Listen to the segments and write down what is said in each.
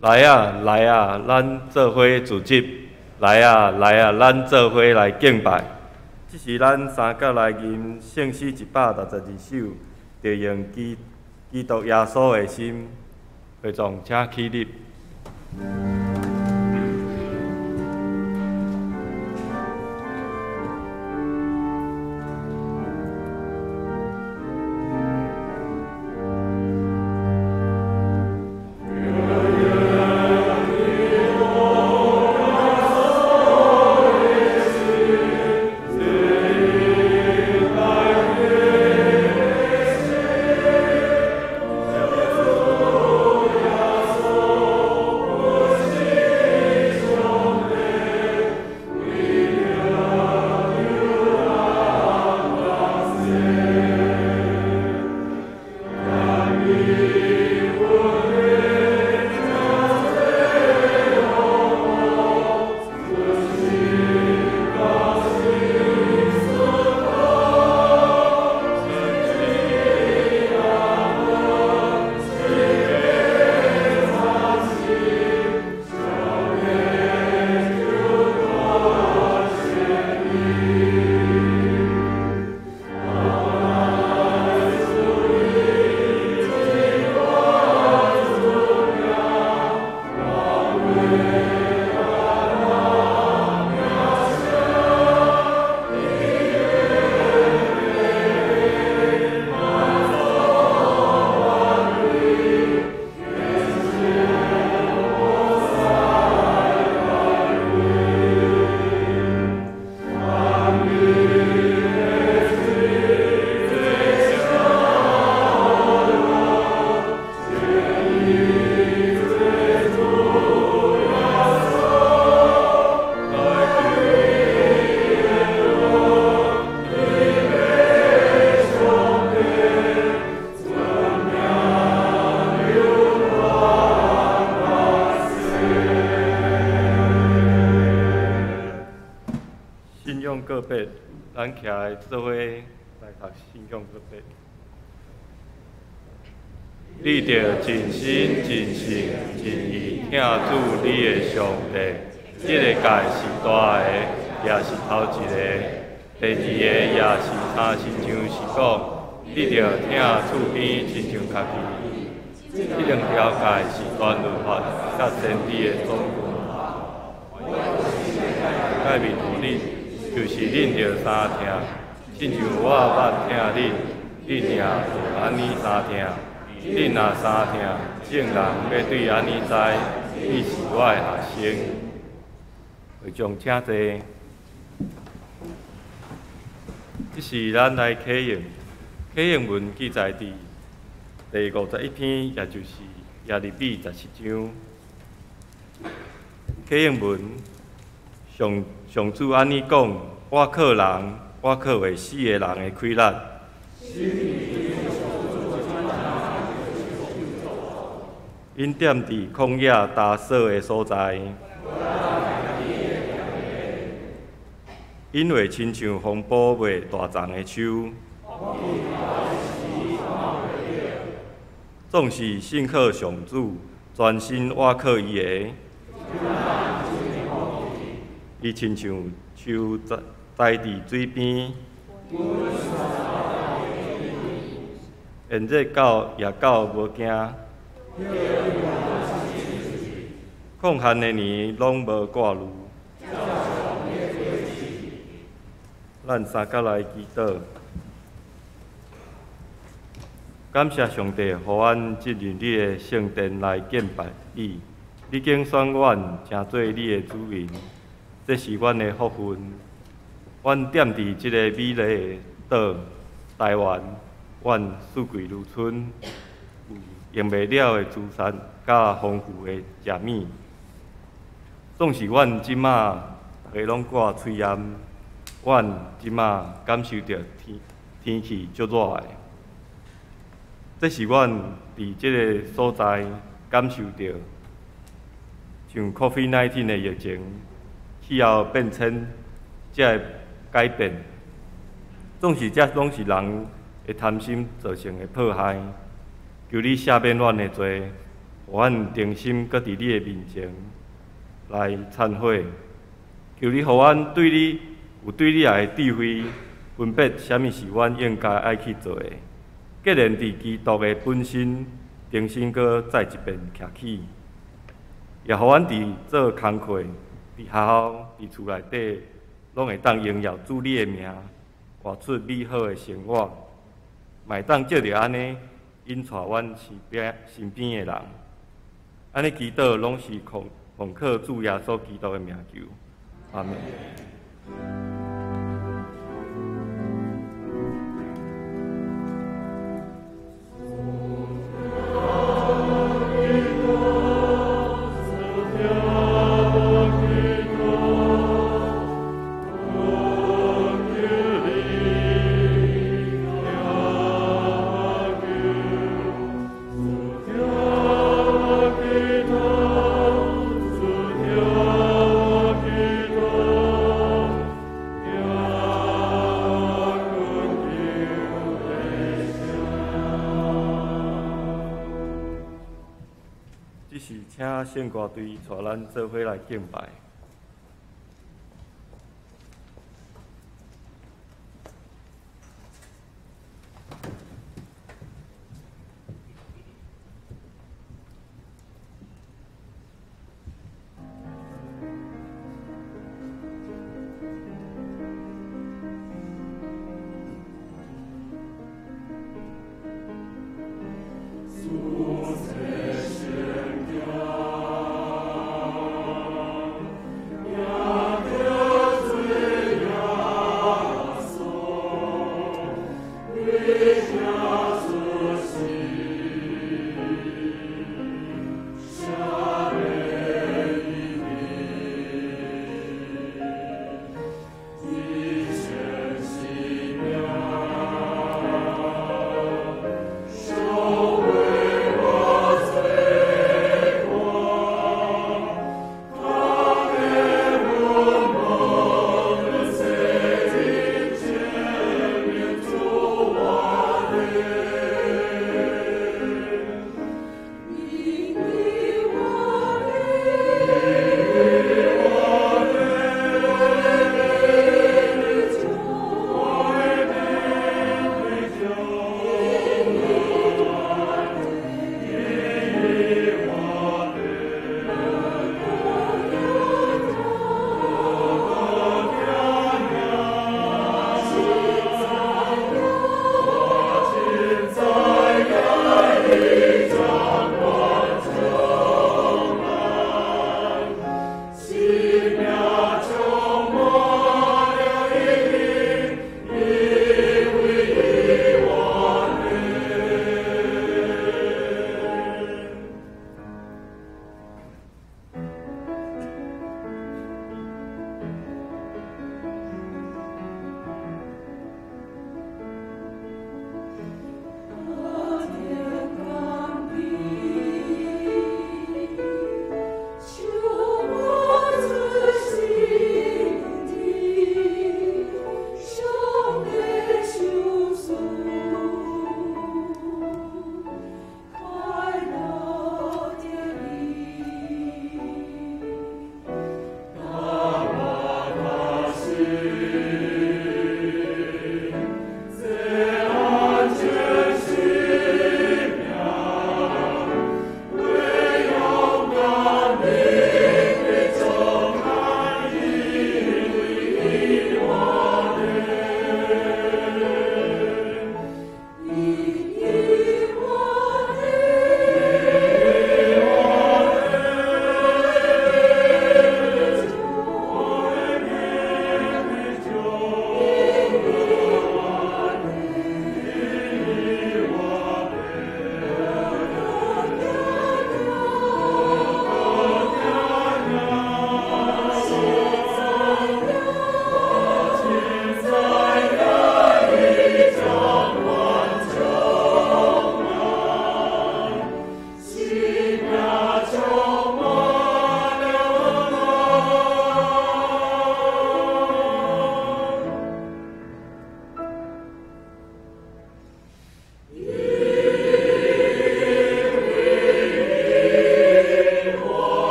來啊，來啊，咱做伙聚集！來啊，來啊，咱做伙來敬拜。這是咱三角來吟聖詩162首，著用基督耶穌的心，會眾請起立。信仰告白，咱徛來做伙來讀信仰告白。你著盡心、盡性、盡意疼主你的上帝，這个誡是大的，也是頭一个。第二个也是親親像是講，你著疼厝邊親像家己。這兩條誡是全律法佮先知的總綱。誡命予恁，就是恁著相疼，親像我捌疼恁，恁也著按呢相疼。恁若相疼，眾人欲對按呢知，你是我的學生。會眾請坐。這是咱來啟用，啟用文記載佇第51篇，也就是耶利米17章。啟用文上上主按呢講：我靠人，我靠會死的人的氣力。𪜶踮佇曠野焦燥的所在，𪜶會親像風暴袂大叢的樹，總是信靠上主，專心倚靠伊的。伊親像樹栽佇水邊，炎熱到也到無驚，曠旱的年攏無掛慮。咱三角來祈禱，感謝上帝，予阮進入你的聖殿來敬拜你。你揀選阮，成做你的子民，這是阮的福分。阮踮佇這個美麗的島台灣，阮四季如春，有用袂了的資產，佮豐富的食物。總是阮這馬逐家攏掛喙罨，阮這馬感受著天氣足熱的。這是阮佇這个所在感受著，像 COVID-19 的疫情、氣候變遷這个改變，總是這攏是人的貪心造成的迫害。求你赦免阮的罪，予予阮重新閣佇你的面前來懺悔。求你予阮對你有對你愛的智慧，分別啥物是阮應該愛去做的。既然佇基督的本身重新閣再一遍徛起，也予阮佇做工課、佇學校、佇厝內底，攏會當榮耀主你的名，活出美好的生活，嘛會當藉著按呢，引帶阮身邊的人。按呢祈禱攏是奉靠主耶穌基督的名求，阿們。請聖歌隊帶咱做伙來敬拜。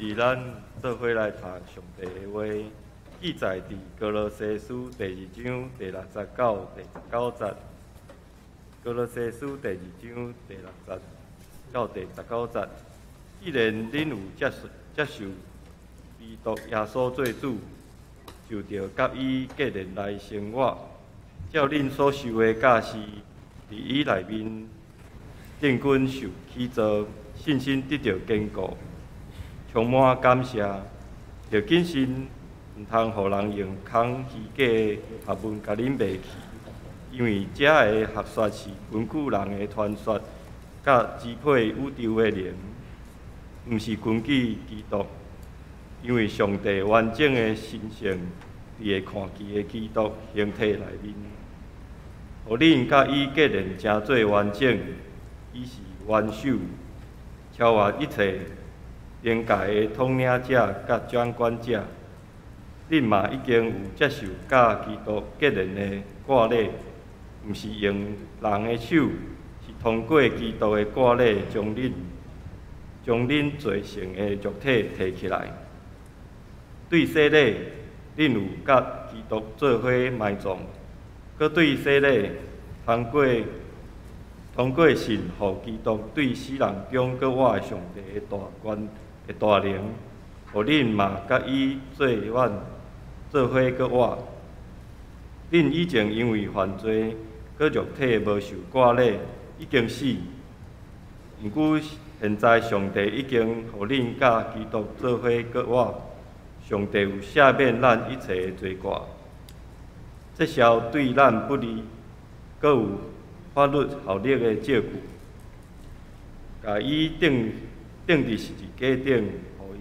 是咱做伙來讀上帝的話，記載佇歌羅西書第二章第六節到第十九節。歌羅西書第二章第六節到第十九節。既然恁有接受基督耶穌做主，就著佮伊結連來生活，照恁所受的教示，佇伊內面定根受起造，信心得著堅固，充滿感謝，著謹慎，毋通予人用空虛假的學問共恁迷去，因為這个學說是根據人的傳說，佮支配宇宙的靈，毋是根據基督。因為上帝完整的神性佇會看見的基督形體內面，予恁佮伊結連成做完整，伊是元首，超越一切靈界的統領者佮掌管者。恁嘛已經有接受佮基督結連的割禮，毋是用人的手，是通過基督的割禮，將恁罪性的肉體提起來。對洗禮，恁有佮基督做伙埋葬；閣對洗禮，通過信予基督對死人中閣活的上帝的大權的大能，予恁嘛佮伊做伴做伙閣活。恁以前因為犯罪，閣肉體無受割禮，已經死。毋過現在上帝已經予恁佮基督做伙閣活。上帝有赦免咱一切的罪過，撤銷對咱不利、閣有法律效力的證據，共伊釘佇十字架頂，予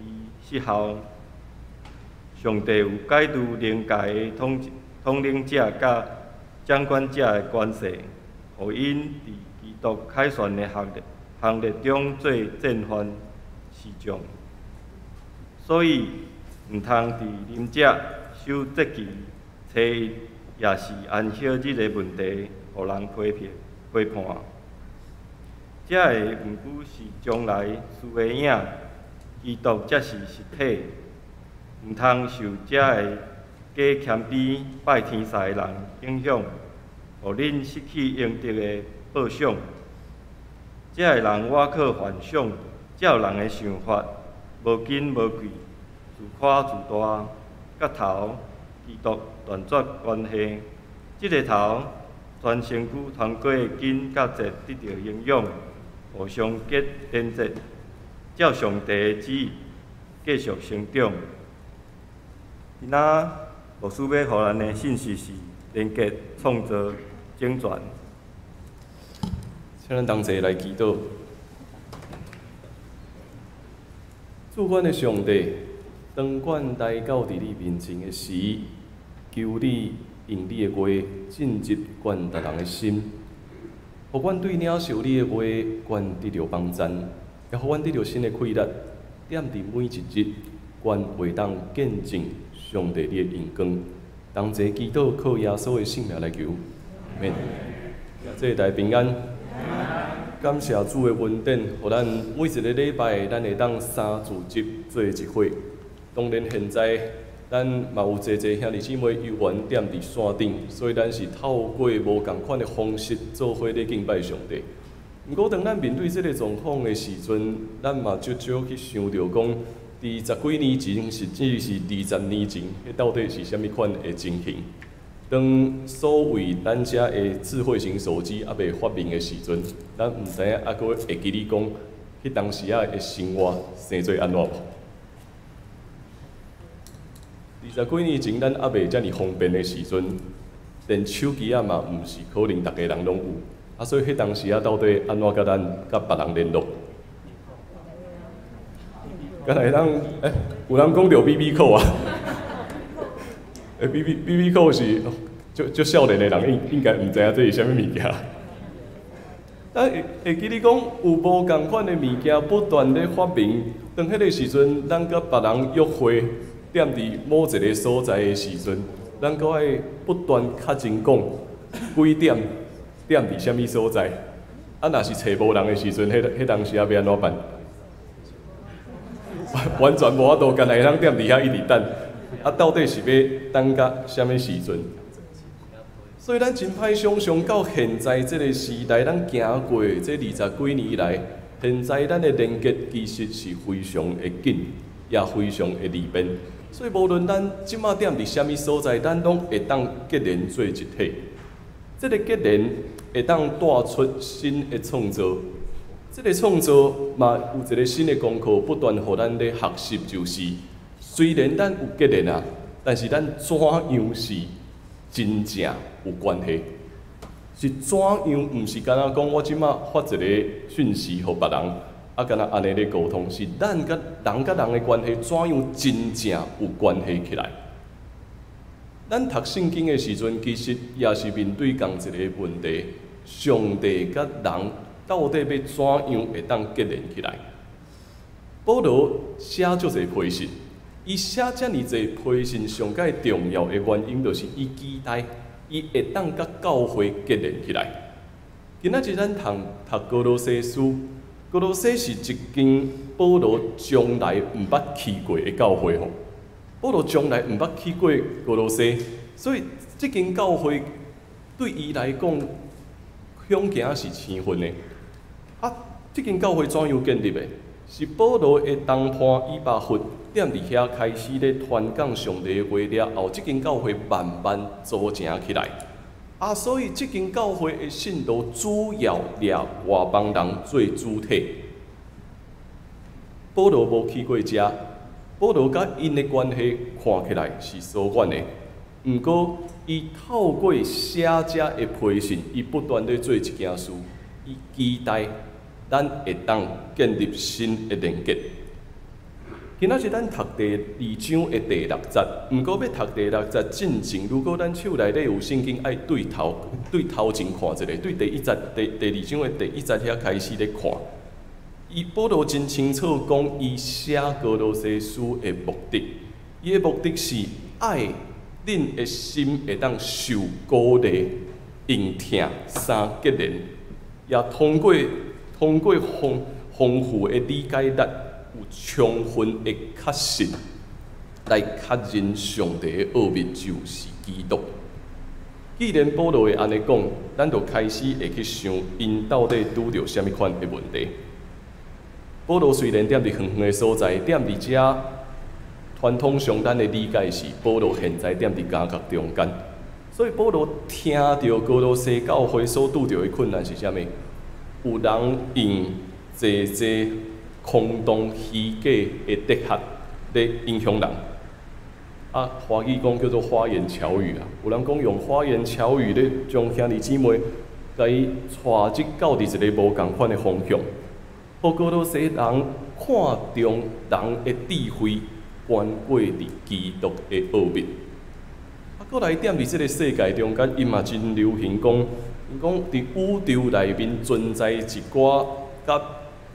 伊失效。上帝有解除靈界的統領者佮掌管者的權勢，予𪜶佇基督凱旋的行列中做戰犯示眾。所以，毋通佇啉食、守節期、初一，抑是安息日的問題，予人批判。這个毋過是將來事的影，基督才是實體。毋通受這个假謙卑拜天使的人影響，予恁失去應得的報賞。這个人倚靠幻想，照人的想法，無根無據，自誇自大，佮頭基督斷絕關係。這个頭全身軀通過筋佮節得著營養，互相結連結，照上帝的旨意繼續成長。今仔牧師欲予咱的信息是連結創造整全。請咱同齊來祈禱。主阮的上帝，當阮來到佇你面前的時，求你用你的話進入阮逐人的心，予阮對領受你的話，阮得著幫贊，也予阮得著新的氣力，踮佇每一日，阮會當見證上帝你的榮光。同齊祈禱，靠耶穌的聖名來求，阿們。這大家平安。感謝主的恩典，予咱每一个禮拜，咱會當三聚集做一伙。當然，現在咱嘛有濟濟兄弟姊妹猶原踮佇線頂，所以咱是透過無仝款的方式做伙咧敬拜上帝。毋過，當咱面對這个狀況的時陣，咱嘛少少去想著講，佇十幾年前，甚至是20年前，彼到底是啥物款的情形？當所謂咱遮的智慧型手機猶未發明的時陣，咱毋知影猶閣會記你講，彼當時仔的生活生做按怎無？二十幾年前，咱猶未遮爾方便的時陣，連手機仔嘛毋是可能逐个人攏有，啊，所以彼當時仔到底按怎佮咱佮別人聯絡？敢會當有人講著 BB call 啊？BB call 是足足少年的人應該毋知影這是啥物物件。咱會記你講有無仝款的物件不斷咧發明，當彼个時陣，咱佮別人約會，踮佇某一个所在的時陣，咱閣愛不斷確認講幾點，踮佇啥物所在。啊，若是揣無人的時陣，彼當時仔欲按怎辦？完全無法度，干焦會當踮佇遐一直等。啊，到底是欲等到啥物時陣？所以咱真歹想像到現在這个時代，咱行過這20幾年來，現在咱的連結其實是非常的緊，也非常的利便。所以無論咱這馬踮佇啥物所在，咱攏會當結連做一體。這个結連會當帶出新的創造，這个創造嘛有一个新的功課，不斷予咱咧學習，就是雖然咱有結連啊，但是咱怎樣是真正有關係？是怎樣？毋是干焦講我這馬發一个訊息予別人，啊，干焦按呢咧溝通，是咱佮人佮人的關係怎樣真正有關係起來？咱讀聖經的時陣，其實也是面對仝一个問題：上帝佮人到底欲怎樣會當結連起來？保羅寫足濟批信，伊寫遮爾濟批信，上蓋重要的原因，就是伊期待伊會當佮教會結連起來。今仔日咱讀讀歌羅西書，歌羅西是一間保羅從來毋捌去過的教會吼。保羅從來毋捌去過歌羅西，所以這間教會對伊來講，恐驚是生分的。啊，這間教會怎樣建立的？是保羅的同伴以巴弗踮佇遐開始咧傳講上帝的話了後，這間教會慢慢組成起來。啊，所以這間教會的信徒主要掠外邦人做主體。保羅無去過遮，保羅佮𪜶的關係看起來是疏遠的。毋過，伊透過寫這的批信，伊不斷咧做一件事，伊期待咱會當建立新的連結。今仔日咱讀第二章的第六節，毋過欲讀第六節進前，如果咱手內底有聖經，愛對頭前看一下，對第一節第二章的第一節遐開始咧看。伊保羅真清楚講，伊寫歌羅西書的目的，伊的目的是愛恁的心會當受鼓勵，用疼相結連，也通過豐富的理解力，有充分的確信，來確認上帝的奧秘就是基督。既然保羅會按呢講，咱就開始會去想，𪜶到底拄著啥物款的問題。保羅雖然踮佇遠遠的所在，踮佇遮，傳統上咱的理解是保羅現在踮佇監獄中間，所以保羅聽著歌羅西教會所拄著的困難是啥物？有人用濟濟空洞虛假的哲學咧影響人。啊，華語講叫做花言巧語啊。有人講用花言巧語咧，將兄弟姊妹共伊帶入到佇一个無仝款的方向。予歌羅西人看重人的智慧，懸過佇基督的奧秘。啊，閣來踮佇這个世界中間，伊嘛真流行講，𪜶講佇宇宙內面存在一寡佮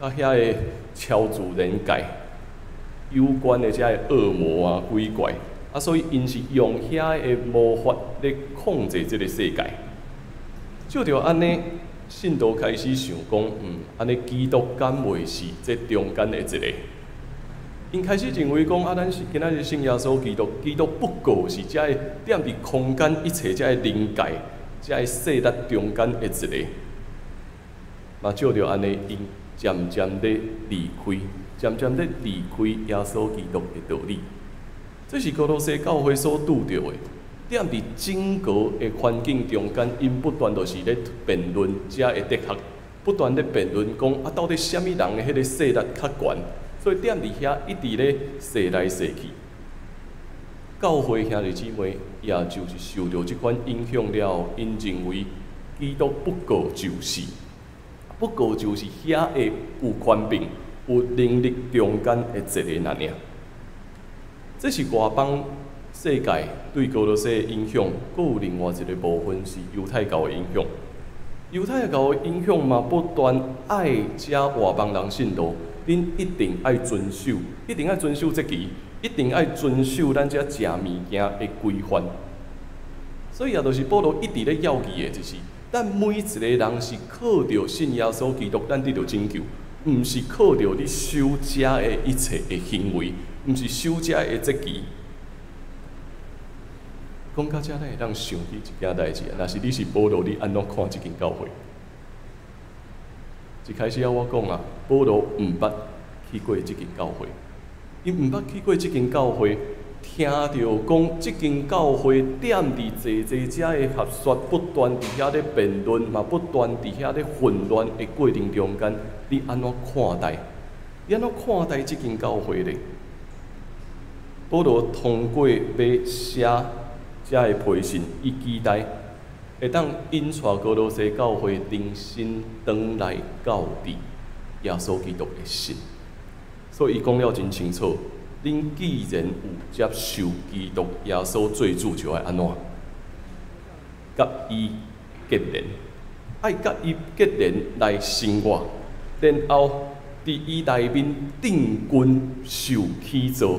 遐个超自然界有關的遮个惡魔啊、鬼怪，啊，所以𪜶是用遐个魔法咧控制這个世界。照著按呢，信徒開始想講，按呢基督敢袂是這中間的一个？𪜶開始認為講，啊，咱是今仔日信耶穌基督，基督不過是遮個踮佇空間一切遮个靈界、遮个勢力中間的一个。嘛照著按呢，𪜶漸漸咧離開，漸漸咧離開耶穌基督的道理。這是歌羅西教會所拄著的。踮佇整個的環境中間，𪜶不斷就是咧辯論遮个哲學，不斷咧辯論講啊，到底啥物人的彼个勢力較懸？所以踮佇遐一直咧踅來踅去。教會兄弟姊妹，也就是受著這款影響了後，𪜶認為基督不過就是遐个有權柄、有能力中間的一个爾爾。這是外邦世界對歌羅西的影響，閣有另外一个部分是猶太教的影響。猶太教的影響嘛，不斷愛遮外邦人信徒，恁一定愛遵守，一定愛遵守節期，一定愛遵守咱遮食物件的規範。所以也就是保羅一直咧要記的，就是咱每一个人是靠著信耶穌基督，咱得著拯救。毋是靠著你守遮的一切的行為，毋是守遮的節期。講到遮，咱會當想起一件代誌。若是你是保羅，你按怎看這間教會？一開始啊，我講啊，保羅毋捌去過這間教會，伊毋捌去過這間教會，聽著講這間教會踮佇濟濟遮的學說不斷佇遐咧辯論，嘛不斷佇遐咧混亂的過程中間，你按怎看待？你按怎看待這間教會咧？保羅通過欲寫遮的批信，伊期待會當引帶歌羅西教會重新轉來到佇耶穌基督的信。所以伊講了真清楚，恁既然有接受基督耶穌做主，就愛按怎？佮伊結連，愛佮伊結連來生活，然後佇伊內面釘根受起造。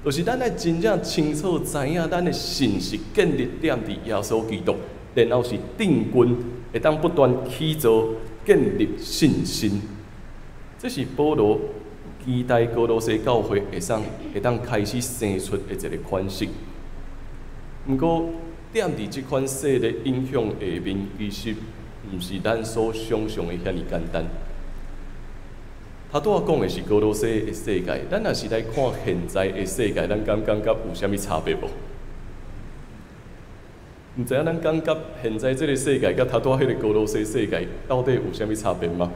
就是咱愛真正清楚知影，咱的信是建立踮佇耶穌基督，然後是釘根會當不斷起造建立信心。這是保羅期待歌羅西教會會當開始生出的一個款式。毋過，踮佇這款勢力影響下面，其實毋是咱所想像的遐爾簡單。頭拄仔講的是歌羅西的世界，咱若是來看現在的世界，咱敢感覺有啥物差別無？毋知影咱感覺現在這个世界，佮頭拄仔彼个歌羅西世界，到底有啥物差別嗎？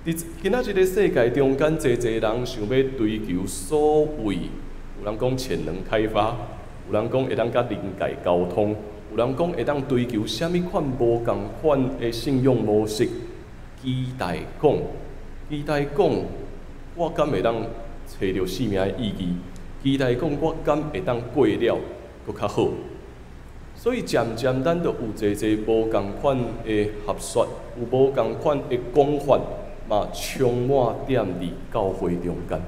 佇今仔這个世界中間，濟濟人想欲追求所謂，有人講潛能開發，有人講會當佮靈界溝通，有人講會當追求啥物款無仝款的信仰模式，期待講，我敢會當揣著生命的意義？期待講，我敢會當過了閣較好？所以漸漸，咱就有濟濟無仝款的學說，有無仝款的講法，嘛充滿踮佇教會中間。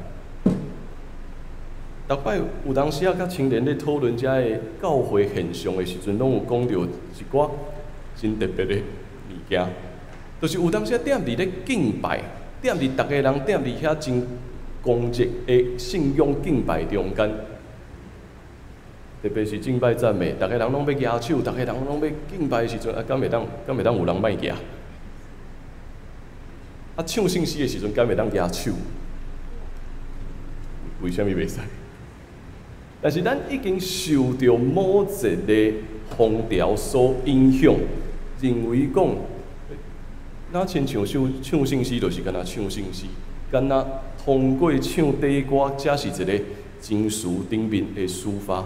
逐擺有當時仔佮青年咧討論遮个教會現象的時陣，攏有講著一寡真特別的物件，就是有當時仔踮佇咧敬拜，踮佇逐个人踮佇遐真狂熱的信仰敬拜中間，特別是敬拜讚美，逐个人攏欲舉手，逐个人攏欲敬拜的時陣，啊，敢會當有人莫舉？啊，唱聖詩的時陣，敢會當舉手？為啥物袂使？但是咱已經受著某一个風潮所影響，認為講，若親像唱唱聖詩，就是敢若唱聖詩，敢若通過唱短歌，才是一个情緒頂面的抒發。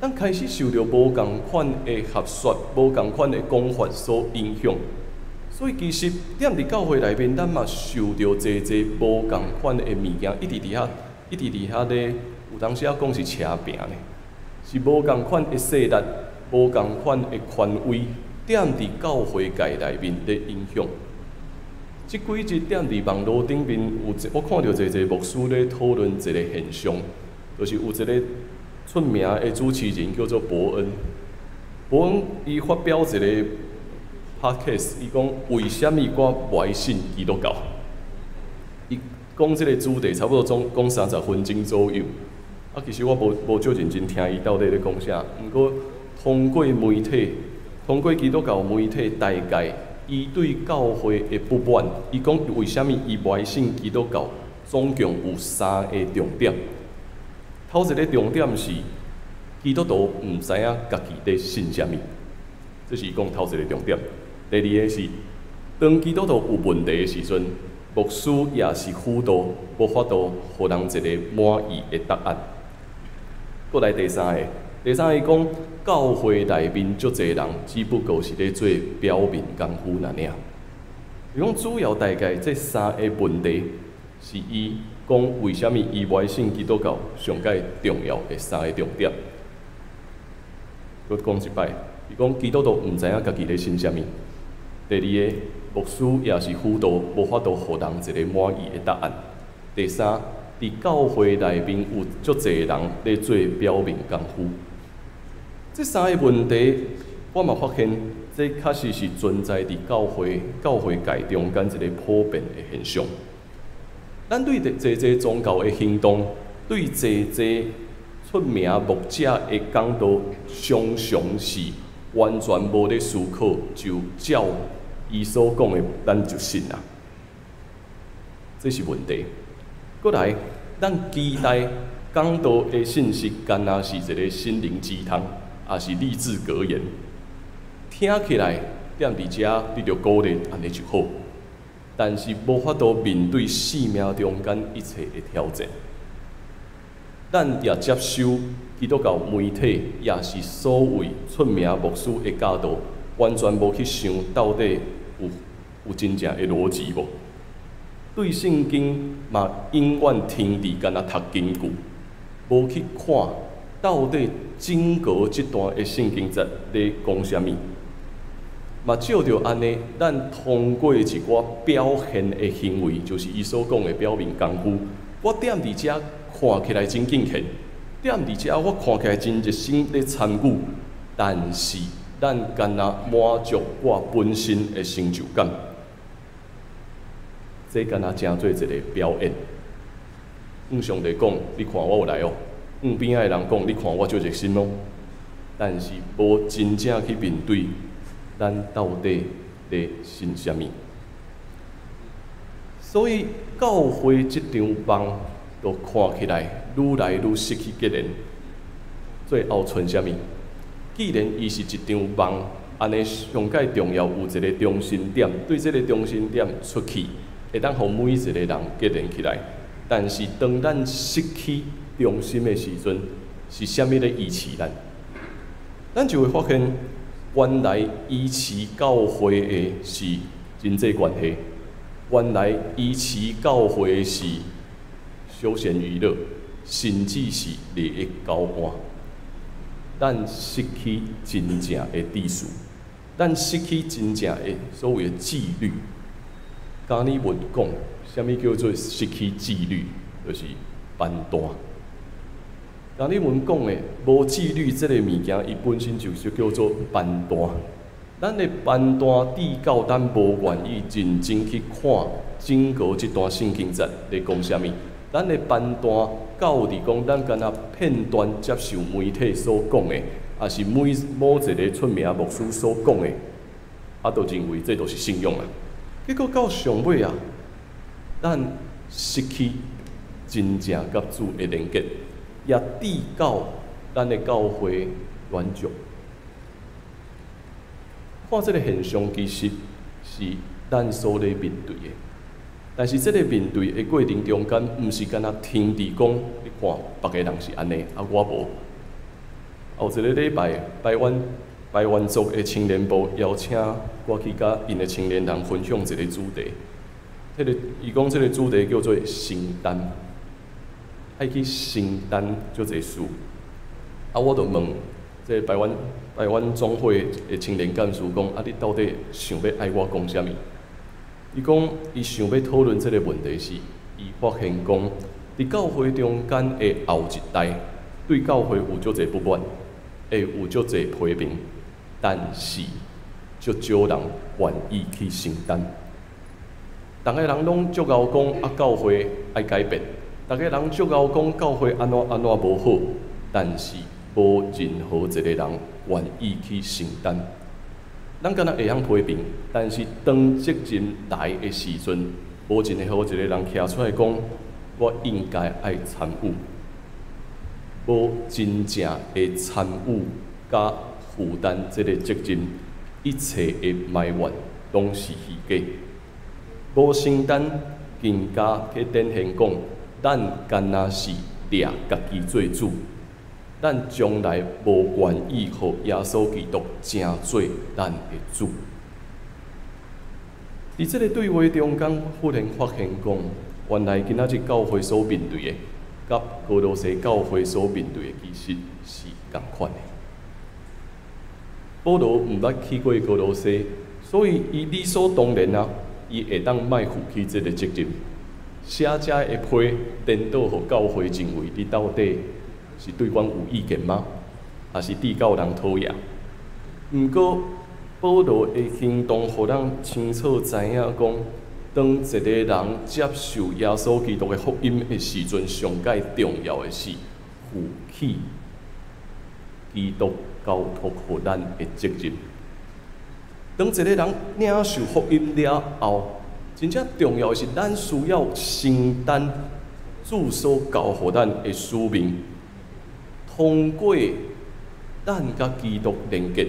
咱開始受著無仝款的學說、無仝款的講法所影響，所以其實踮佇教會內面，咱嘛受著濟濟無仝款的物件，一直佇遐，一直佇遐咧。有當時仔講是車餅呢，是無仝款的勢力，無仝款的權威，踮佇教會界內面咧影響。這幾日踮佇網路頂面有一，我看著濟濟牧師咧討論一个現象，就是有一个出名的主持人叫做博恩。博恩伊發表一个 podcast，伊講為啥物我無愛信基督教？伊講這个主題差不多總講30分鐘左右。啊，其實我無足認真聽伊到底咧講啥，毋過通過媒體，通過基督教媒體，大概伊對教會的不滿，伊講為啥物伊無愛信基督教，總共有三个重點。頭一个重點是基督徒毋知影家己佇信啥物，這是伊講頭一个重點。第二个是，當基督徒有問題的時陣，牧師抑是輔導，無法度予人一个滿意的答案。閣來第三个，第三个講教會內面足濟人，只不過是咧做表面功夫爾爾。伊講主要大概這三个問題，是伊講為啥物伊無愛信基督教上蓋重要的三个重點。閣講一擺，伊講基督徒毋知影家己咧信啥物。第二个，牧師抑是輔導，無法度予人一个滿意的答案。第三，佇教會內面有足濟人咧做表面功夫。這三个問題，我嘛發現這確實是存在佇教會教會界中間一个普遍的現象。咱對濟濟宗教的行動，對濟濟出名牧者的講道，常常是完全無咧思考，就照伊所講的，咱就信啊。這是問題。閣來，咱期待講道的信息，敢若是一个心靈雞湯，抑是勵志格言，聽起來踮佇遮你著鼓勵，按呢就好。但是無法度面對生命中間一切的挑戰。咱也接受基督教媒體，也是所謂出名牧師的教導，完全無去想到底有有真正的邏輯無？對聖經嘛，永遠停佇敢若讀經句，無去看到底整個這段的聖經節咧講啥物。嘛，照著按呢，咱通過一寡表現的行為，就是伊所講的表面功夫。我踮佇遮看起來真敬虔，踮佇遮我看起來真熱心咧參與，但是咱敢若滿足我本身的成就感，這敢若成做一個表演。向上帝講，你看我有來哦；向邊仔的人講，你看我足熱心哦。但是無真正去面對，咱到底咧信啥物？所以教會這場夢，就看起來愈來愈失去結連。最後賰啥物？既然伊是一場夢，按呢上蓋重要有一个中心點，對這个中心點出去，會當予每一个人結連起來。但是當咱失去中心的時陣，是啥物咧維持咱？咱就會發現，原來維持教會的是人際關係，原來維持教會的是休閒娛樂，甚至是利益交換。咱失去真正的秩序，咱失去真正的所謂的紀律。加爾文講，啥物叫做失去紀律？就是反彈。加爾文講的無紀律這个物件，伊本身就是叫做反彈。咱的反彈至到咱無願意認真去看整個這段聖經節咧講啥物。咱的反彈到佇講，咱敢若片段接受媒體所講的，抑是每某一个出名牧師所講的，啊，就認為這就是信仰啊。結果到上尾啊，咱失去真正佮主的連結，也至到咱的教會軟弱。看這个現象，其實是咱所咧面對的。但是這个面對的過程中間，毋是干焦停佇講，你看別个人是按呢，啊我無。有一个禮拜，排灣排灣族的青年部邀請我去佮𪜶的青年人分享一个主題。彼个伊講這个主題叫做承擔，愛去承擔足濟事。啊，我就問這个排灣排灣總會的青年幹事講：啊，你到底想欲愛我講啥物？伊講，伊想欲討論這个問題是，伊發現講，佇教會中間的後一代對教會有足濟不滿，會有足濟批評，但是足少人願意去承擔。逐个人攏足𠢕講啊，教會愛改變，逐个人足𠢕講教會按怎按怎無好，但是無任何一個人願意去承擔。咱敢若會曉批評，但是當責任來的時陣，無任何一個人徛出來講，我應該愛參與。無真正的參與佮負擔這個責任，一切的埋怨攏是虛假。無承擔，更加去展現講，咱敢若是掠家己做主，咱將來無願意予耶穌基督成做咱的主。佇這个對話中間，忽然發現講，原來今仔日教會所面對的，佮歌羅西教會所面對的，其實是仝款的。保羅毋捌去過歌羅西，所以伊理所當然啊，伊會當莫負起這个責任。寫這的批，顛倒予教會認為你到底是對阮有意見嗎？抑是至到人討厭？毋過保羅的行動，予咱清楚知影講，當一個人接受耶穌基督的福音的時陣，上蓋重要的是負起基督交託予咱的責任。當一個人領受福音了後，真正重要的是，咱需要承擔主所交予咱的使命，通過咱佮基督連結，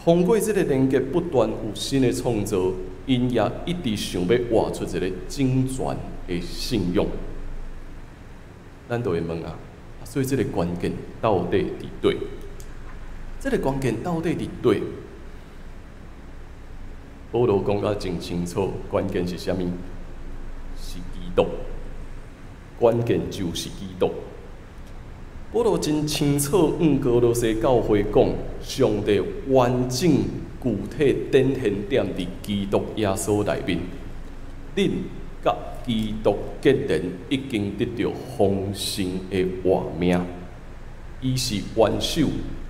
通過這个連結不斷有新的創造，𪜶也一直想欲活出一个整全的信仰。咱就會問啊，所以這个關鍵到底佇佗？這个關鍵到底佇佗？保羅講甲真清楚，關鍵是啥物？是基督。關鍵就是基督。保羅真清楚，向歌羅西教會講，上帝完整具體展現踮佇基督耶穌內面，恁佮基督結連，已經得著豐盛的活命。伊是元首，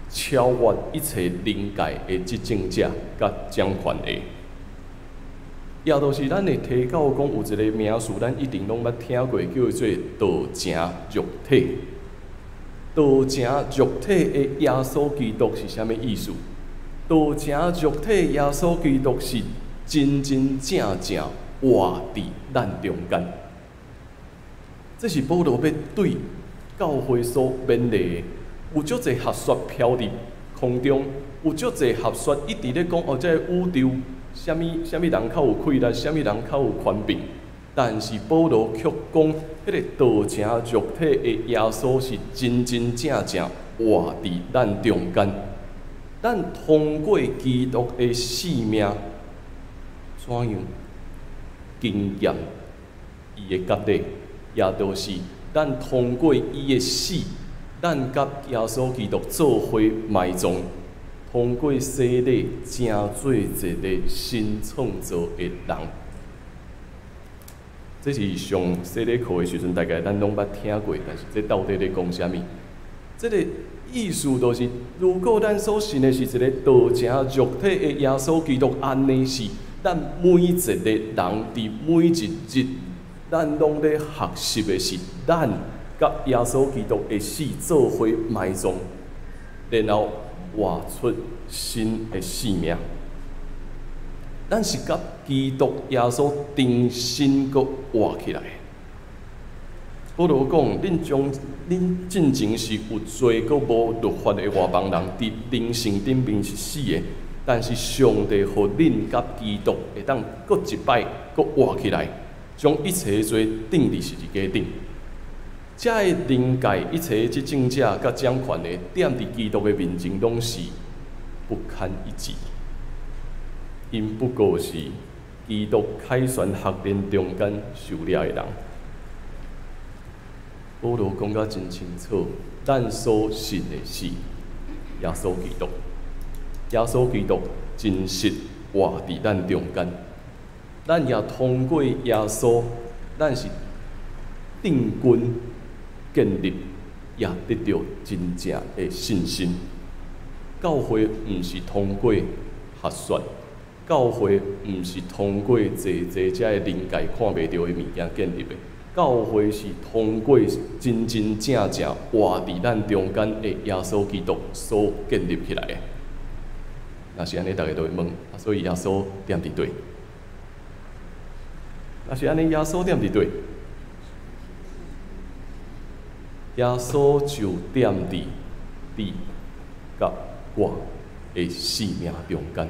超越一切靈界的執政者佮掌權的。也就是咱會提到講有一個名詞，咱一定攏捌聽過，叫做道成肉體。道成肉體的耶穌基督是啥物意思？道成肉體耶穌基督是真真正正活佇咱中間。這是保羅欲對教會所勉勵的。有足濟學說飄佇空中，有足濟學說一直咧講哦，這个宇宙啥物啥物人較有氣力，啥物人較有權柄。但是保羅卻講，彼个道成肉體的耶穌是真真正正活佇咱中間。咱通過基督的生命，怎樣經驗伊的割禮，也就是咱通過伊的死，咱佮耶穌基督做伙埋葬，通過洗禮，成做一个新創造的人。這是上洗禮課的時陣，大概咱攏捌聽過，但是這到底咧講啥物？這个意思就是，如果咱所信的是一个道成肉體的耶穌基督，按呢是，咱每一个人佇每一日，咱攏咧學習的是，咱佮耶穌基督的死做伙埋葬，然後活出新的生命。咱是佮基督耶穌重新閣活起來。保羅講，恁將恁進前是有罪閣無律法的外邦人，佇靈性頂面是死的。但是上帝予恁佮基督會當閣一擺閣活起來，將一切的罪釘佇十字架頂。遮个靈界一切執政者佮掌權的，踮佇基督的面前，攏是不堪一擊。𪜶不過是基督凱旋學練中間受掠的人。保羅講甲真清楚，咱所信的是耶穌基督。耶穌基督真實活佇咱中間，咱也通過耶穌，咱是定根建立，也得著真正的信心。教會毋是通過學說，教會毋是通過濟濟遮个靈界看袂著的物件建立的，教會是通過真真正正活佇咱中間的耶穌基督所建立起來的。若是按呢，逐家都會問，啊，所以耶穌踮佇佗？若是按呢，耶穌踮佇佗？耶穌就踮佇你佮我的生命中間。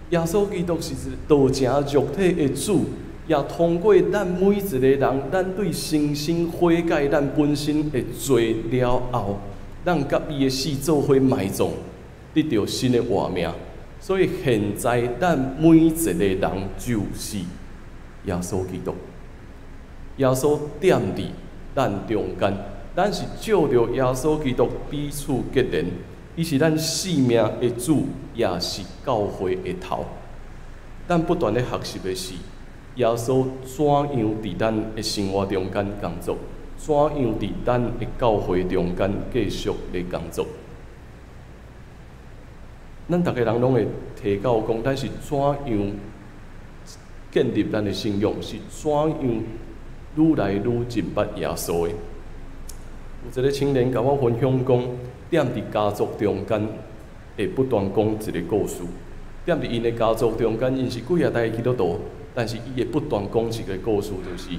耶穌基督是道成肉體的主，也通過咱每一個人，咱對誠心悔改咱本身的罪了後，咱佮伊的死做伙埋葬，得著新的活命。所以現在咱每一個人就是耶穌基督。耶穌踮佇咱中間，咱是藉著耶穌基督彼此結連。伊是咱生命的主，也是教會的頭。咱不斷咧學習的是，耶穌怎樣佇咱的生活中間工作，怎樣佇咱的教會中間繼續咧工作。咱逐个人攏會提到講，咱是怎樣建立咱的信仰，是怎樣愈來愈認捌耶穌的。有一个青年共我分享講，踮佇家族中間會不斷講一个故事。踮佇𪜶的家族中間，𪜶是幾仔代基督徒，但是伊會不斷講一个故事，就是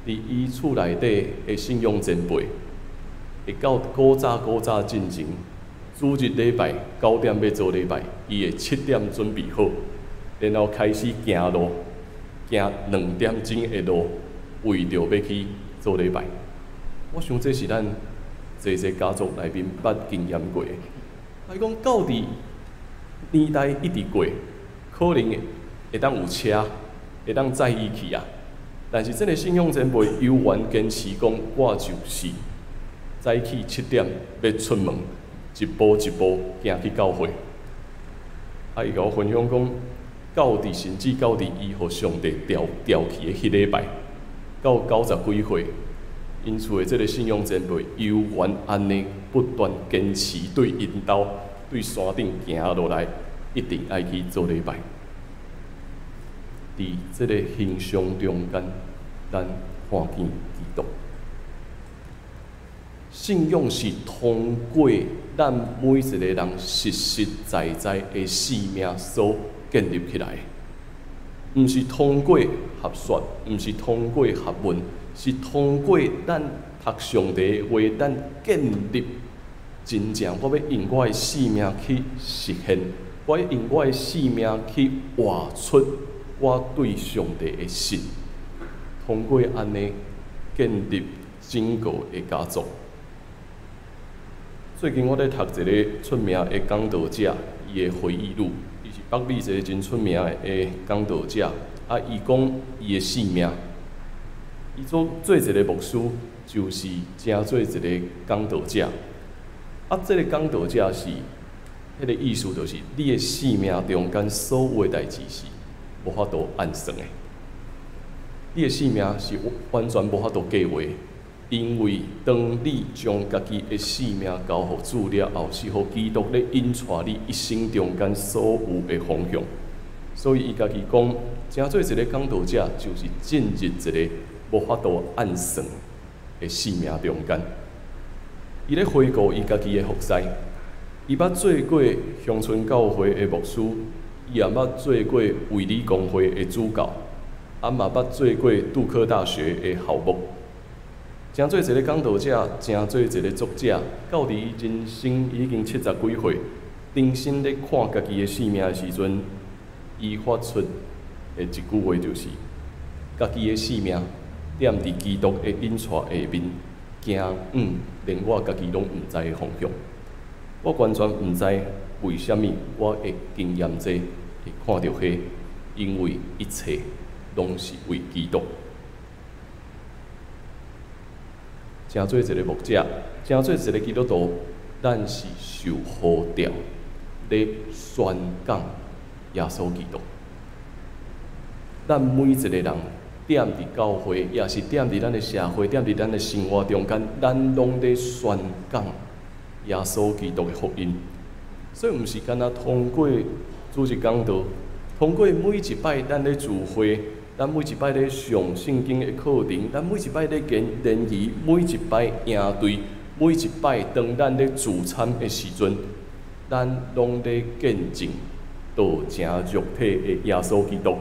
佇伊厝內底的信仰前輩，會到古早古早進前，主日禮拜9點欲做禮拜，伊會7點準備好，然後開始行路，行2點鐘的路，為著欲去做禮拜。我想這是咱濟濟家族內面捌經驗過的。伊講到佇年代一直過，可能會當有車，會當載伊去啊。但是這个信仰前輩猶原堅持講，我就是早起7點欲出門，一步一步行去教會。啊，伊共我分享講，到佇甚至到佇伊予上帝調調去的彼禮拜，到90幾歲，𪜶厝的這个信仰前輩猶原按呢不斷堅持對𪜶兜對山頂行落來，一定愛去做禮拜。佇這个形象中間，咱看見基督。信仰是通過咱每一个人實實在在的生命所建立起來的，毋是通過學說，毋是通過學問，是通過咱讀上帝的話，咱建立真正我欲用我的生命去實現，我欲用我的生命去活出我對上帝的信，通過按呢建立整個的家族。最近我咧讀一个出名的講道者，伊的回憶錄，伊是北美一个真出名的講道者。啊，伊講伊的生命，伊做做一个牧師，就是成做一个講道者。啊，這个講道者是，彼个意思就是，你的生命中間所有的代誌是無法度按算的，你的生命是完全無法度計劃。因為當你將家己的生命交予主了後，是予基督咧引帶你一生中間所有的方向。所以伊家己講，成做一个講道者，就是進入一个無法度按算的生命中間。伊咧回顧伊家己的服侍，伊捌做過鄉村教會的牧師，伊也捌做過衛理公會的主教，啊嘛捌做過杜克大學的校牧。成做一个講道者，成做一个作者，到佇伊人生已經70幾歲，重新咧看家己的生命的時陣，伊發出的一句話就是：家己的生命踮佇基督的引帶下面，行遠，連我家己攏毋知的方向。我完全毋知為啥物我會經驗這個，會看著彼個，因為一切攏是為基督。成做一个牧者，成做一个基督徒，咱是受呼召咧宣講耶穌基督。咱每一个人踮佇教會，抑是踮佇咱的社會，踮佇咱的生活中間，咱攏咧宣講耶穌基督的福音。所以，毋是干焦通過主日講道，通過每一擺咱咧聚會，咱每一擺咧上聖經的課程，咱每一擺咧聯聯誼，每一擺營隊，每一擺當咱咧聚餐的時陣，咱攏咧見證道成肉體的耶穌基督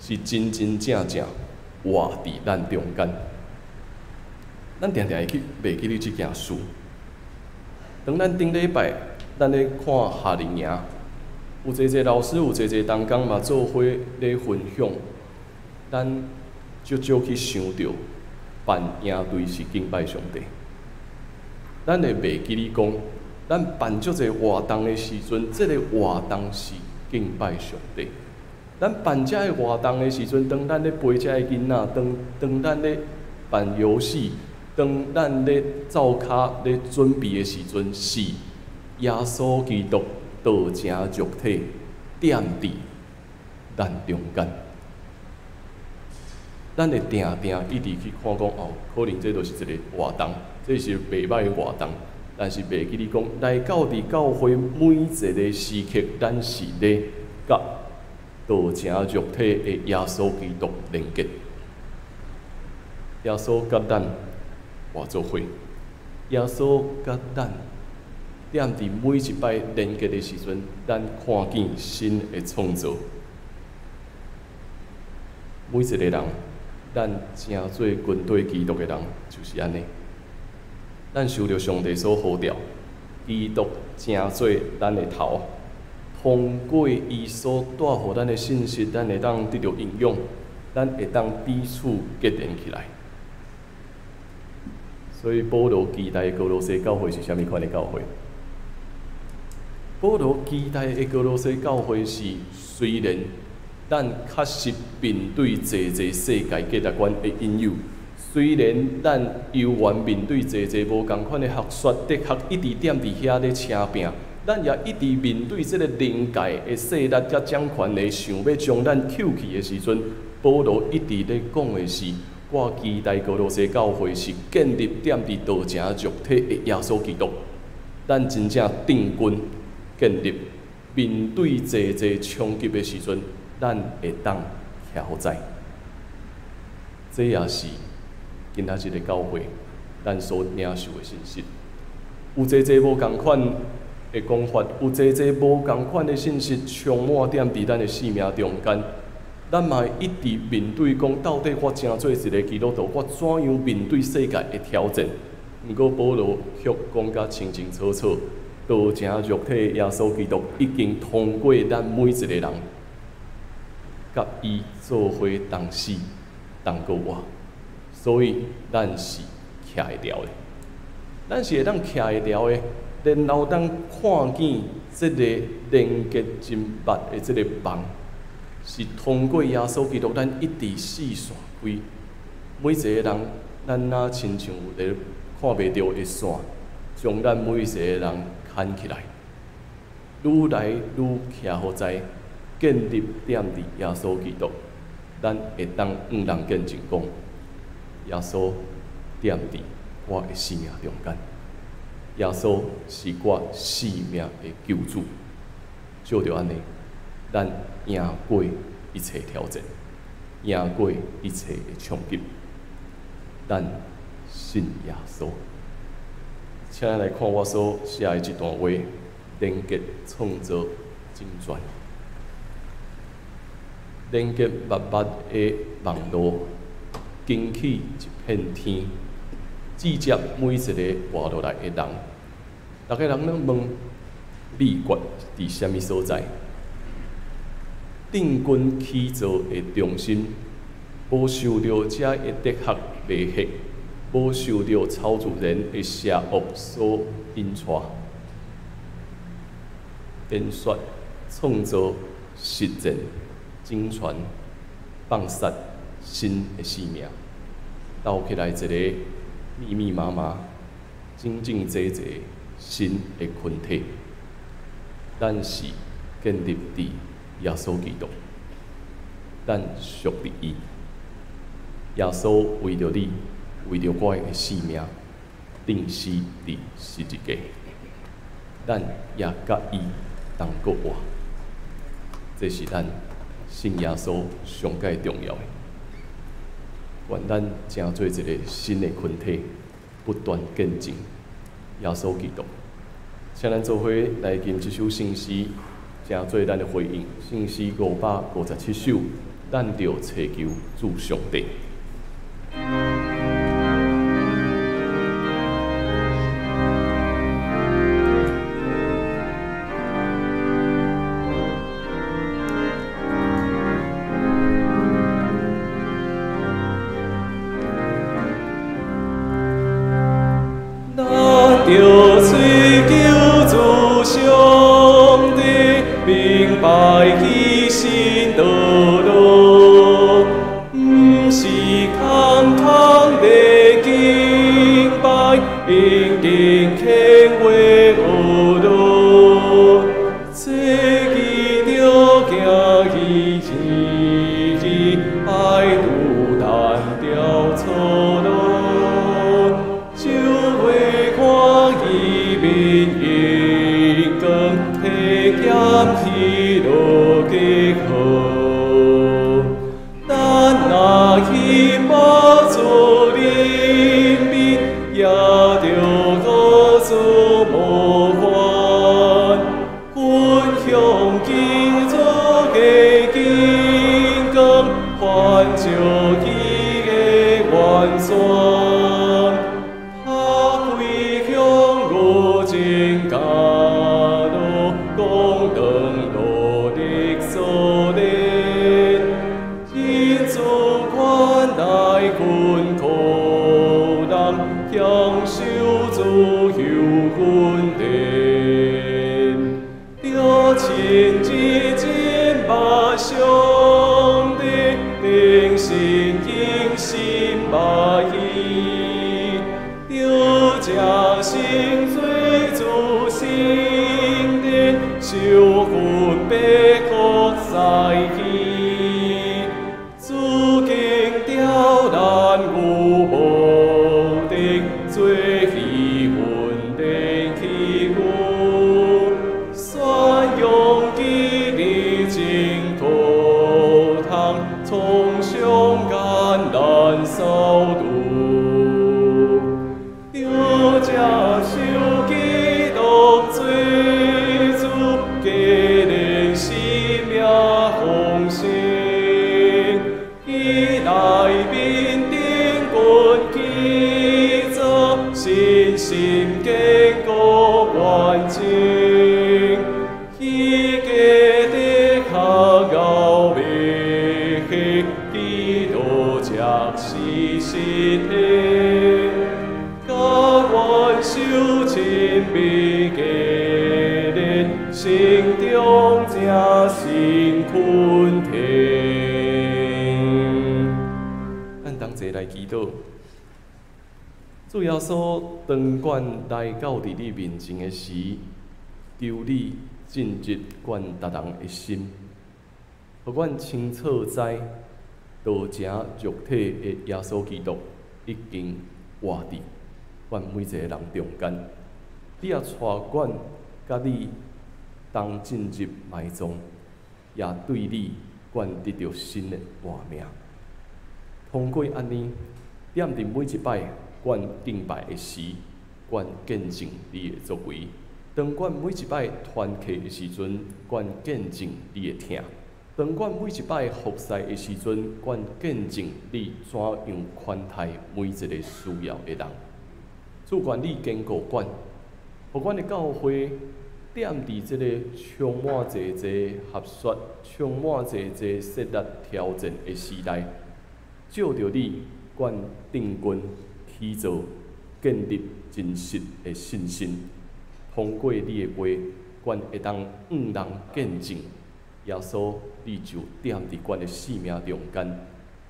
是真真正正活佇咱中間。咱定定會去袂記得這件事。當咱頂禮拜咱咧看夏令營，有濟濟老師，有濟濟同工嘛做伙咧分享。咱足少去想著辦營隊是敬拜上帝。咱會袂記得講，咱辦足濟活動的時陣，這个活動是敬拜上帝。咱辦這个活動的時陣，當咱咧陪這个囡仔，當當咱咧辦遊戲，當咱咧灶跤咧準備的時陣，是耶穌基督道成肉體踮佇咱中間。咱會定定一直去看講哦，可能這就是一个活動，這是袂䆀的活動。但是袂記你講，來到佇教會每一个時刻，咱是咧佮道成肉體的耶穌基督連結。耶穌佮咱活做伙，耶穌佮咱踮佇每一擺連結的時陣，咱看見新的創造。每一个人，咱成做跟隨基督的人，就是按呢。咱受著上帝所呼召，基督成做咱的頭，通過伊所帶予咱的信息，咱會當得著營養，咱會當彼此結連起來。所以保羅期待歌羅西教會是啥物款的教會？保羅期待的歌羅西教會是，雖然咱確實面對濟濟世界價值觀的引誘，雖然咱猶原面對濟濟無仝款的學說，哲學一直踮佇遐咧車拚，咱也一直面對這个靈界的勢力佮掌權的想欲將咱抾去的時陣，保羅一直咧講的是，我期待歌羅西教會是建立踮佇道成肉體的耶穌基督，咱真正定根建立，面對濟濟衝擊的時陣，咱會當徛好在。這也是今仔日的教會，咱所領受的信息。有濟濟無仝款的講法，有濟濟無仝款的信息，充滿踮佇咱的生命中間。咱嘛會一直面對講，到底我成做一个基督徒，我怎樣面對世界的挑戰？毋過保羅卻講甲清清楚楚，道成肉體的耶穌基督已經通過咱每一个人，佮伊做伙同死同閣活，所以咱是徛會牢的，咱是會當徛會牢的，然後當看見這个連結真密的這个網，是通過耶穌基督，咱一直四散開。每一个人，咱若親像有一个看袂著的線，將咱每一个人牽起來，愈來愈徛好在建立踮佇耶穌基督，咱會當向人見證講，耶穌踮佇我的生命中間，耶穌是我生命的救主。借著按呢，咱贏過一切挑戰，贏過一切的衝擊，咱信耶穌。請來看我所寫的這段話，連結創造整全，連結密密的網路，撐起一片天，接每一个活落來的人。逐个人攏問秘訣佇啥物所在？定根起造的中心，無受著遮的哲學迷惑，無受著超自然的邪惡所引帶。言說創造實踐整全放殺新的生命，鬥起來一个密密麻麻、整整齊齊新的群體。咱是建立佇耶穌基督，咱屬佇伊。耶穌為著你，為著我的性命，釘死佇十字架，咱也佮伊同閣活。這是咱信耶穌上蓋重要的。願咱成做一个新的群體，不斷見證耶穌基督。請咱做伙來吟這首聖詩，成做咱的回應。聖詩557首，咱著尋求主上帝。明白彼新道路，毋是希望主人民，也著告诉无还，分享基督的金光，反照伊的完全。他归向如今加禄，讲长路的所连，真主款待困苦人，享受自由恩典。著亲至真目上帝，灵心应心目意，著正心做主圣殿，受训白国在去，主经刁难有无敌，做戏训练器具，宣扬基督真课堂，创伤艰难扫除。著接受基督做主，加连生命丰盛，伊内面顶根基做，信心坚固完整。伊家的较高袂去，基督才是实体。甘愿受亲密加练，心中正心肯定。咱同齐来祈祷。主耶稣，当阮来到伫你面前的时，求你進入阮逐人的心，予阮清楚知道成肉體的耶穌基督已經活佇阮每一个人中間。你也帶阮佮你同進入埋葬，也對你阮得著新的活命。通過按呢，踮佇每一擺阮敬拜的時，阮見證你的作為；當阮每一擺團契的時陣，阮見證你的疼；當阮每一擺服侍的時陣，阮見證你怎樣款待每一个需要的人。主，願你堅固阮，予阮的教會踮佇這個充滿濟濟學說、充滿濟濟設立挑戰的時代，借著你，阮定根起造、建立真實的信心。通過你的話，阮會當向人見證耶穌，你就踮佇阮的生命中間，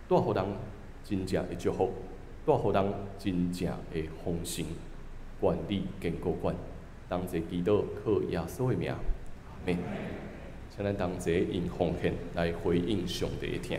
帶予人真正的祝福，帶予人真正的豐盛。願你堅固阮，同齊祈禱，靠耶穌的名，阿們。請咱同齊用奉獻來回應上帝的疼。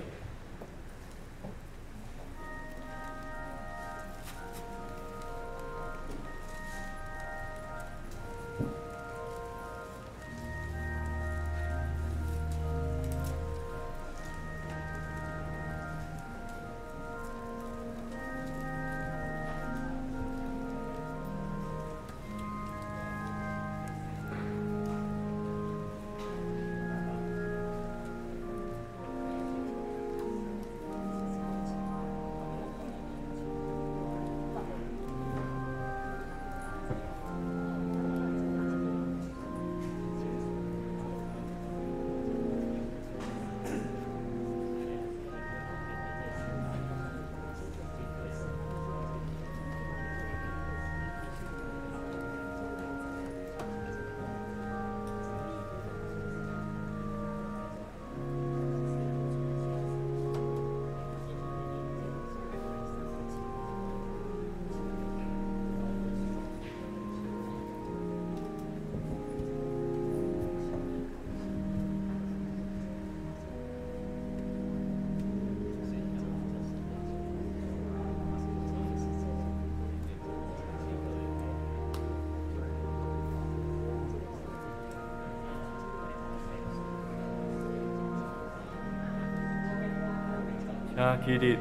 請起立。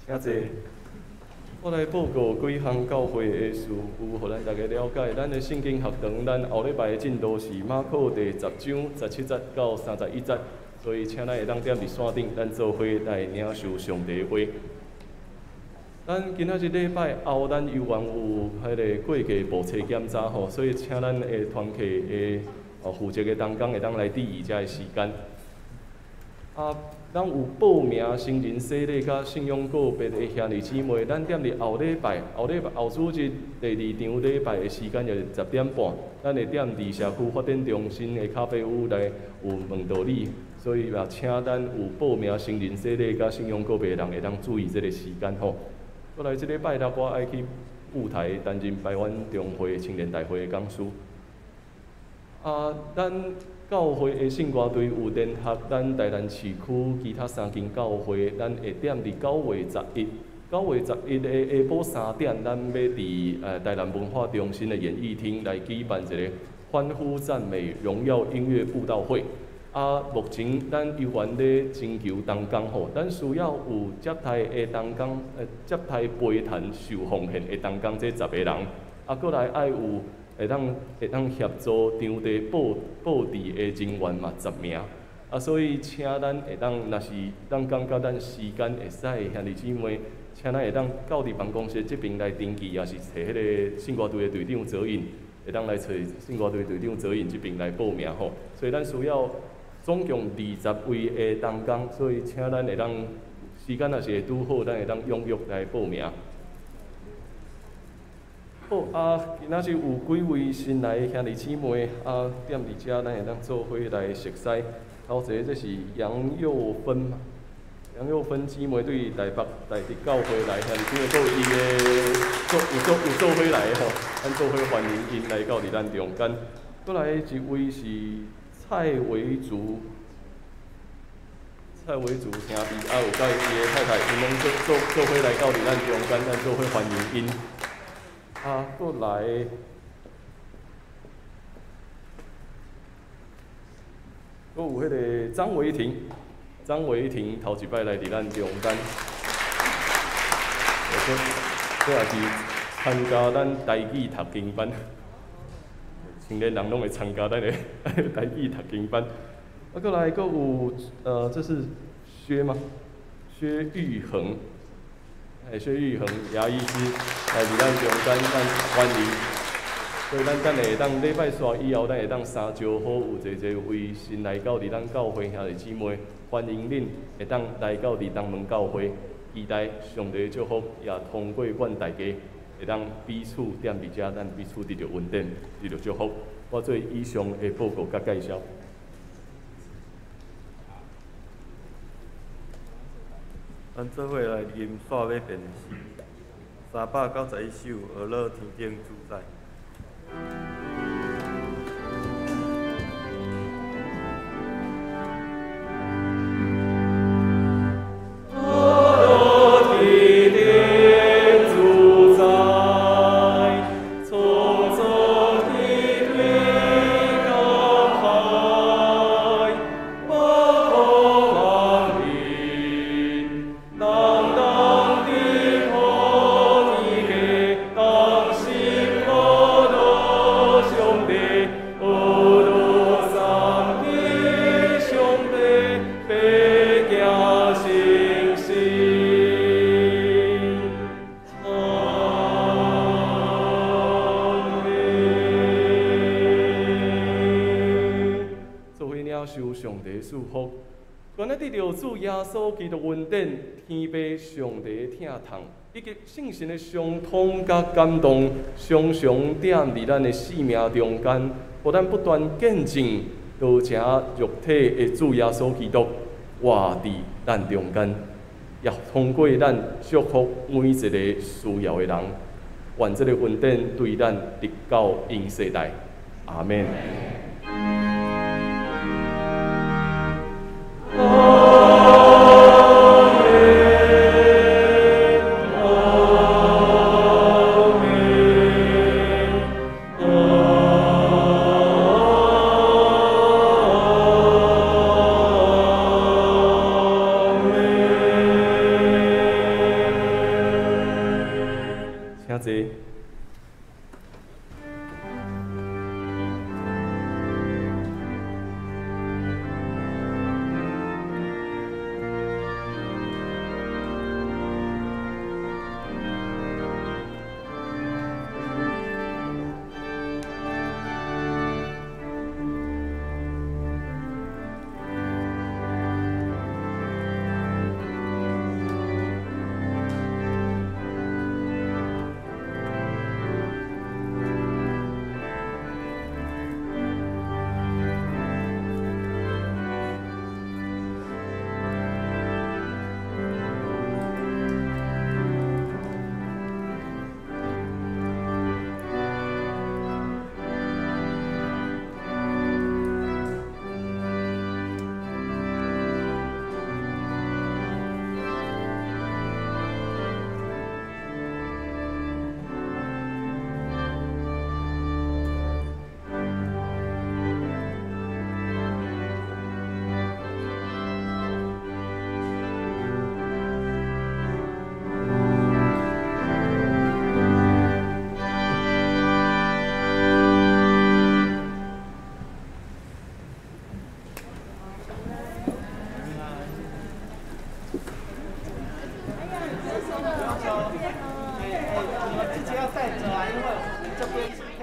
请坐。我来报告几项教会的事务，予咱大家了解。咱的圣经学堂，咱后礼拜的进度是马可第10章17节到31节，所以请咱会当踮伫线顶，咱做伙来领受上帝的话。咱今仔日礼拜后，咱犹原有彼个过继步册检查吼，所以请咱的团契的负责的同工会当来注意遮的时间。啊，咱有报名成人洗礼佮信仰告别的兄弟姊妹，咱踮伫后礼拜、后礼拜后主日第二场礼拜的时间，就是10点半，咱会踮伫社区发展中心的咖啡屋来有问道理，所以也请咱有报名成人洗礼佮信仰告别的人会当注意这个时间吼。过来这礼拜六，我爱去舞台担任台湾中会青年大会的讲师。啊，咱教会的圣歌队有联合咱台南市区其他三间教会，咱会踮伫9月11，9月11的下晡3点，咱欲伫台南文化中心的演艺厅来举办一个欢呼赞美荣耀音乐布道会。啊，目前咱犹原咧征求同工吼，咱需要有接待的同工，接待陪谈受奉献的同工，这10个人。啊，阁来爱有会当协助场地布置的人员嘛10名。啊，所以请咱会当，若是咱感觉咱时间会使的兄弟姊妹，请咱会当到伫办公室这边来登记，也是揣彼个圣歌队的队长泽印，会当来揣圣歌队队长泽印这边来报名吼。所以咱需要总共20位的同工，所以请咱会当时间若是会拄好，咱会当踊跃来报名。好啊，今仔日有几位新来的兄弟姊妹啊，踮伫遮，咱会当做伙来熟似。头一个这是杨幼芬嘛，杨幼芬姊妹对台北台德教会来，兄弟姊妹阁有伊的做有做有做伙来的吼，咱做伙欢迎𪜶来到伫咱中间。阁来一位是蔡维竹，蔡维竹兄弟，啊有佮伊的太太，𪜶拢做伙来到伫咱中间，咱做伙欢迎𪜶。啊，阁来，阁有彼个张维婷，张维婷头一摆来伫咱中间，阁也是参加咱台语读经班，青年人拢会参加咱的台语读经班。啊，阁来阁有，这是薛吗？薛玉恒。薛玉恒牙医师来伫咱中间，咱欢迎。所以咱等下会当礼拜煞以后，咱会当三招好有济济位新来到伫咱教会兄弟姊妹，欢迎恁会当来到伫东门教会，期待上帝祝福，也通过阮大家会当彼此踮伫遮，咱彼此得著恩典，得著祝福。我做以上的报告佮介绍。咱做伙来吟煞欲变的诗，391首，学乐天顶主宰。当当的破天下，当心。帝的祝福，愿咱得著主耶穌基督恩典、天父上帝的疼痛，以及聖神的相通佮感動，常常踮佇咱的生命中間，予咱不斷見證道成肉體的主耶穌基督活佇咱中間，也通過咱祝福每一個需要的人。願這個恩典對咱直到永世代。阿們。請坐。你們自己要帶走啊，因為我們這邊。